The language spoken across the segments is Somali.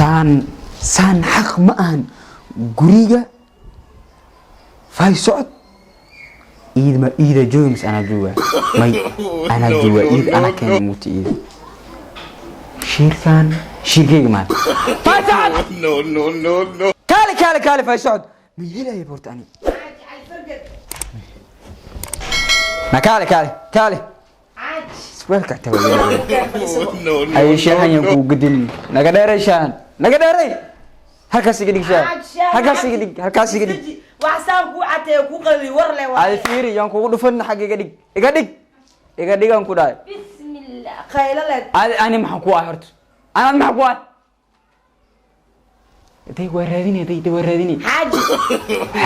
Saan saan xaq ma ahan. Guriga fay socod, iid ma iida jooga mise anaa jooga? May, anaa jooga. Iid anaa keenay muti iida. Shiirkan shiirkayga maan. Fay socod. No, no, no, no. Kaali, kaali, kaali. Fay socod ma helaya horta ani na. Kaali, kaali, kaali. Weelka xitaa waa yeelaya. No, no, Ay, shaahan no, yaan no. kugu gedin. Naga dheeray shaahan, naga dheeray. Halkaas iga dhig shaahan, halkaas iga dhig, halkaas iga dhig. Wax saan kuu cateeyo kuu qalali war le. Adi fiiri, yaan kugu dhufan. Xagga iga dhig, iga dhig, iga dhigaan ku dhahay. Bismillah, qaylo leed. Adi ani maxaan ku ahay horta? Anaad maxaan ku ahay? Day, waa raadinay, day, day, waa raadinay. Xaaji.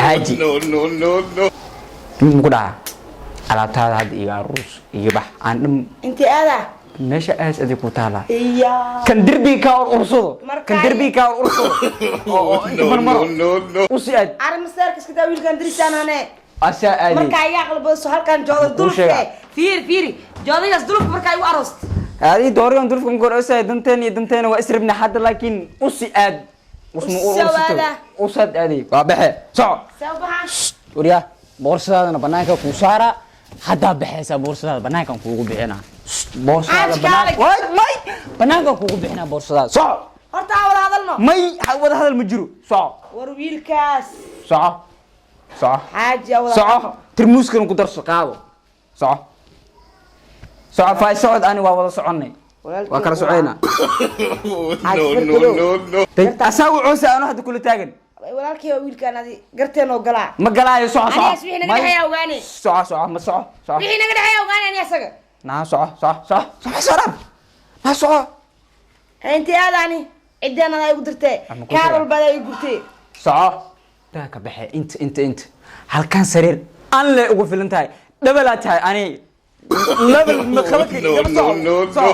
Xaaji. No, no, no, no. Mid ma ku dhaca? Alaabtaada hadda iga aruus, iga bax aan dham. Intee aadaa? Meesha aas adig ku taalaa. Iya. Kan derbiga kaa ur ursado. Kan derbiga kaa ur ursado oo inta No, marmaro. no, no, no. Usi aad. Arrin maseerka iska daa, wiilkan dirisaan ane. Asaa aaday. Markaa iga aqli badaso halkan jooda. Kuu Dulufke. sheegaa. Fiiri, fiiri, joodagaas dulufka markaa igu aroost. Adi doorigan dulfka ma korosay. Danteen iyo danteena waa israbna hadda, laakiin usi aad usma ur Usoo ursito. aada. Usaad aaday, waa baxe, soco. See u baxaan? Waryaa, boorsadaadana banaanka kuu saaraa. Haddaa baxaysaa, boorsadaada banaankan kuugu bixinaa boorsadaada. Xaaj, kaalay. Way, may, banaankan kuugu bixinaa boorsadaada. Soco. Horta aan wada hadalno. May, wada hadal ma jiro. Soco. War wiilkaas. Soco, soco. Xaaji, aan wada Soco. hadalno. Tirmuuskana ku darso, qaado. Soco, soco, faay socod. Ani waa wada soconnay, waa kala socoynaa. No, no, no, no. Asaa wuxuuse anu hadda kula taagan. Walaalkay waa wiilkaan, adi garteen oo galaa. Ma galaayo. Soco, soco. Anigaas wixii naga May. dhexeeya ogaane. Soco, soco, ma soco, soco. Wixii naga dhexeeya ogaane ani asaga. Naa soco, soco, soco, soco, soco, naa soco. Intee aadaani? Ciddeen adaa igu dirtee. Ama ku kaar sheega. walba adaa igu gurtee. Soco, taa ka baxe. Inta, inta, inta halkan sariir an le ugu filan tahay. Dhabalaa tahay, ani level ma qaban kari. No, Gaba no, soco. no, no. Soco,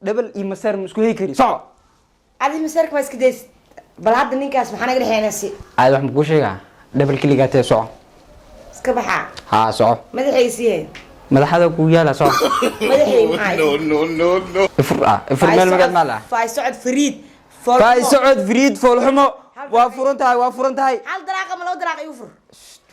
dhabal iyo maseer ma isku heli kari. Soco. Adi maseerka ma iska daysid? Bal hadda ninkaas maxaa naga dhexeynaa si? Aad wax ma kuu sheegaa? Dhabal keligaa tee, soco. Iska baxaa. Haa, soco. Madaxay siihe. Madaxada kuu yaala, soco. Madaxay maxaa? No, no, no, no. Ifur ah, ifur meel magaad maal ah. Faay socod fariid. Faay socod fariid, foolxumo. Waa furan tahay, waa furan tahay. Hal daraaqa ma laba daraaqa igu fur.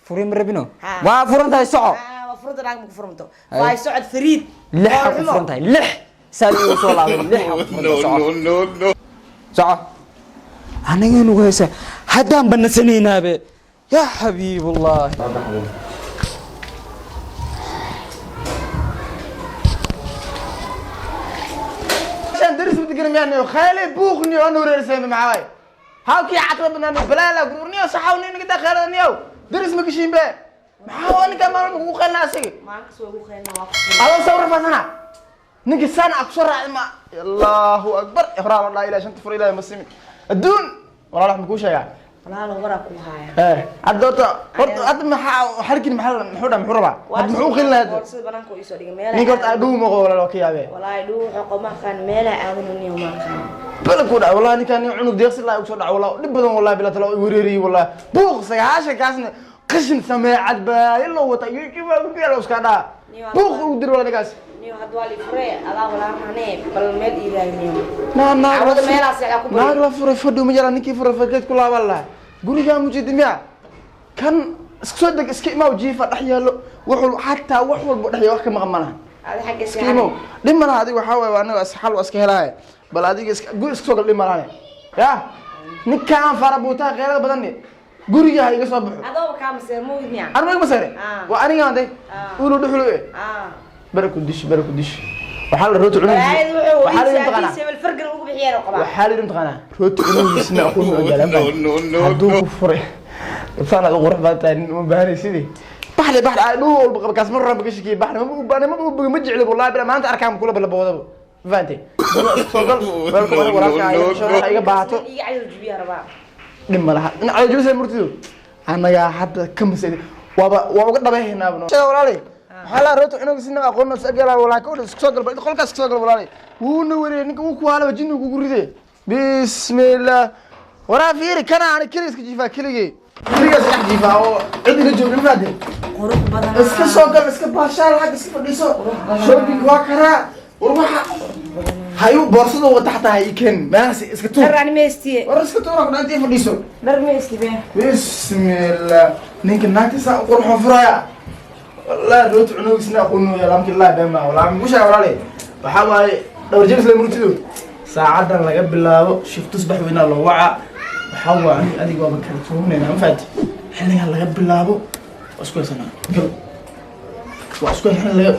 Furi ma rabino. Ha. Waa furan tahay, soco. Ah, waa furan, daraaqa ma ku furmanto. Hay. Faay socod fariid. Lix ha ku Foolxumo. furan tahay, lix saad igu soo laabay, lix ha ku furan No, tahay, soco. no, no, no. Soco, anagaa nugu haysa haddaan banasanaynaaba. Yaa xabiibullahi. عشان درس بدقنا يعني خالي بوخني وانا وريرسي معاي هاكي عطوا بناني بلا لا قرني صحوني نقدا خيرني درس ما كشين به maxaa ninka maalin kugu qeylna asiga? Maalinkas waa ugu qeylna, waa ku. Adoo sawir fasana ninki sana aku soo raacay ma. Allahu akbar, horaa la dhaha. Ilaah shanta fur, ilaahay ma simin adduun. Walaal, wax ma kuu sheegaa? Walaalo, waraa ku haaya. Eh, hadda horta hadda maxaa xarkin? Maxaa muxuu dhaa? Muxuu rabaa hadda? Muxuu u qeylina hadda? Boorsada banaanka oo iisoo dhigay meelaha. Ninka horta adhow maqo, walaal, waa ka yaabee. Walaahi dhuu wuxuu qabo ma aqaan, meelaha aadan niyo ma aqaan. Bala ku dhac, wallahi ninkaan nin cunug deeqsi laa ugu soo dhac. Wallahi dhib badan, wallahi bila tala wereeriyey, wallahi buuq sagaashan kaasna qashin sameecad baa loo wata YouTube ku yaalo iska dhaa buuq ugu dir wala ninkaas. Niyo, hadda waa lifure adaa walaalahane, bal meel ii raadi niyo. Naa naag Cawada meelahaas ayaa ku bari. Naag la furay fadhi uma jira. Ninkii furay fadkeed ku laaban lahaa gurigaa mujidi miya? Kan iska soo deg, iska imaaw. Jiifa dhex yaallo wuxuu xataa wax walba dhex yaalo, wax ka maqan ma laha. Adi xagga iska imow, dhib ma laha. Adiga waxaa waaye anaga xal waa iska helaaye. Bal adiga iska guri iska soo gal, dhib ma lahane. Ya ninkaan fara buutaa qeylada badanne guriga ha iga soo baxo. Adooba kaa maseer moogid miya? Arma ma sare. Ah. Waa aniga anday. Ah. Ulu dhuxulu eh. Ah. Bara ku dish, bara ku dish. Waxaa la rooti cunugiisa. Balaayada wuxuu Waxaa la yidhi mataqaanaa. wiilkiisa hebel fargal ugu bixiyeen oo qabaa. Waxaa la yidhi mataqaanaa, rooti cunugiisna aqoon ma ogaalaan. No, no, no, hadduu no. ku furay saan aad u qurux badan tahay, nin uma baahanay sidii baxle baxle ay dhuu walba qaba kaas mar raba ka shakiye baxle ma u baahna, ma u boga, ma jecli wallahi bila maanta arkaan kula balaboodaba. Ma fahantay? Soo gal weelka walaalka ay waxa iga baahato. Iga cayl jubiya rabaa. Dhib ma laha dhinaca jubisa murtidu annagaa hadda ka masaydi waaba waa uga dhabayhaynaaba. Walaalay, waxaa la roota cunuga sinaba aqoon is agala walaa ka isku soo galba qolkaas iska soo galba. Walaalay, wuuna wareeyay ninka, wuu ku haalaba jinni kugu riday. Bismillah, waraa fiiri kana ani keliga iska jiifaa, keligay keligaas dhex jiifaa oo cid ila joogin maade. Qurux badan. Iska soo gal, iska baashaal, xagga iska fadhiiso. Shopping waa karaa. War waxa ha Ha igu boorsada wata xataa ha ii keenin meelahaas, iska tuur. Dhar ani ma haystiye. War iska tuura ku intii fadhiiso. Dhar ma haysti be. Bismillah, ninka naagta saa u qurxoon furaya, wallahi rooti cunoogisna aqoonooya lamki laa bema walaa musha. Walaale, waxaa waaye dhowr jebis la murtido. Saacadan laga bilaabo shifto subax weynaa loo waca. Waxaa waa ani adiga waaba kala tuugnayna, ma fahanti? Xilligan laga bilaabo waa isku haysanaa gal, waa isku xilli laga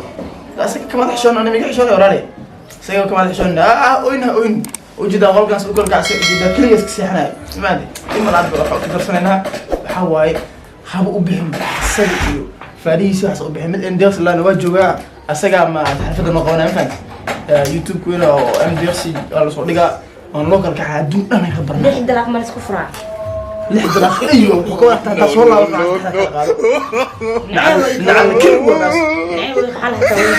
asaga kama xishoon, ani miga xishoonay. Walaale, isaga kama xishoon. Ah, oyn ha oyn, ujeedaa qolkaas u kala kacsan, ujeedaa keligaas ka seexanayo, ma fahanti? In malaad ba waxaa ku darsanaynaa. Waxaa waaye haba u bixin asaga iyo faarihiisi, waxaas u bixin. Mid MDX lana waa joogaa, asagaa ma xirfadda noo qabanaya, ma fahanti? YouTube kuina oo MDX waa lasoo dhigaa, waan loo kala kaxaa, adduun dhan ay ka barnaa. Lix dalaaq ma laisku furaa? Lix dalaaq iyo wuxuu ka wadataa intaa soo laabo qaado nacal keli wadaas. Xal hataa way.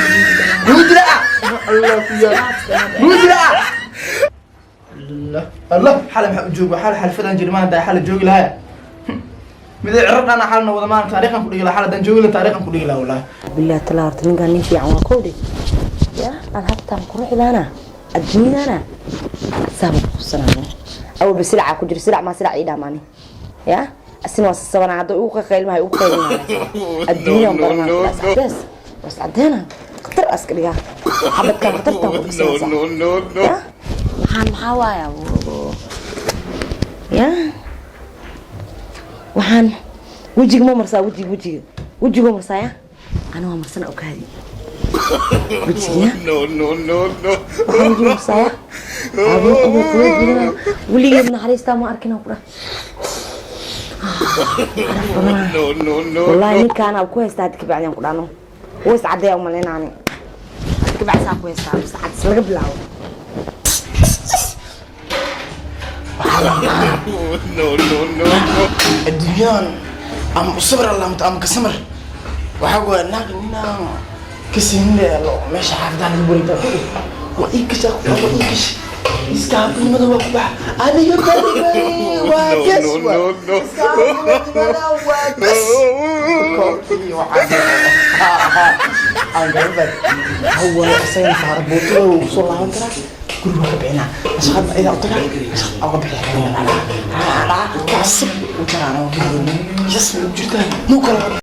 Nugu dilaa Allah ku yaal, nugu dilaa Allah Allah. Xale maxaa u jooga? Xale xalfadan jiri maanta, xale joogi lahaa mid ciro dhana xalna wada maanta taariikhan ku dhigi lahaa. Xale haddaan joogi lahaa, taariikhan ku dhigi lahaa wallahi. Billahi talaa, horta ninkaan nin fiican waa kowdhe ya alhabtaan quruxdaana adduunyadaana asaaba kuqubsanaano. Awalba silacaa ku jira, silac maa silac ii dhaamaani ya asina waa sasabanaa. Hadda ugu qaqaylmahay, ugu qaylinaya adduunyaan baranaa. Cadees was cadeena khatar aska dhigaa, xabadkaan khatartaan ku dhigsanaysaa. No, no, no. Ya waxaan maxaa waaya ya waxaan wejiga ma marsaa? Wejiga, wejiga, wejiga marsaa ya ana waa marsana okaadi wejiga. No, no, no, no. Waxaan wejiga marsaa ya abo abo kuleed badana. Weligeed naxariistaa ma arkin aan ku dhah, caraf badanaa. No, no, no. Wallahi ninkaan aan ku haystaa hadda kabacdi aan ku dhahno wuu is caddeeya umaleynaani. Hadda kabacdi saa ku haystaa is cadis laga bilaabo. No, no, no, no. Adduunyadan ama u sabir allah ama ka samir. Waxaa waaya naag ninaa ka siinle meesha xaafadaha laga wareegtaa waa ii gasha, waa ii gasha. Iskaabnimada waa ku baxa aniga bari bari waa No, ges no, waa no, no. Iskaabnimada waa ges. Koobkii waxaa aan garan hawa isagana saara buutada wuu kusoo laaban karaa. Guriga waa ka bixinaa, nashaqad aydaa u tagaa, nashaqad uga bixiya, kacasib u jaraan. Yes, ma jirtaa muu kala.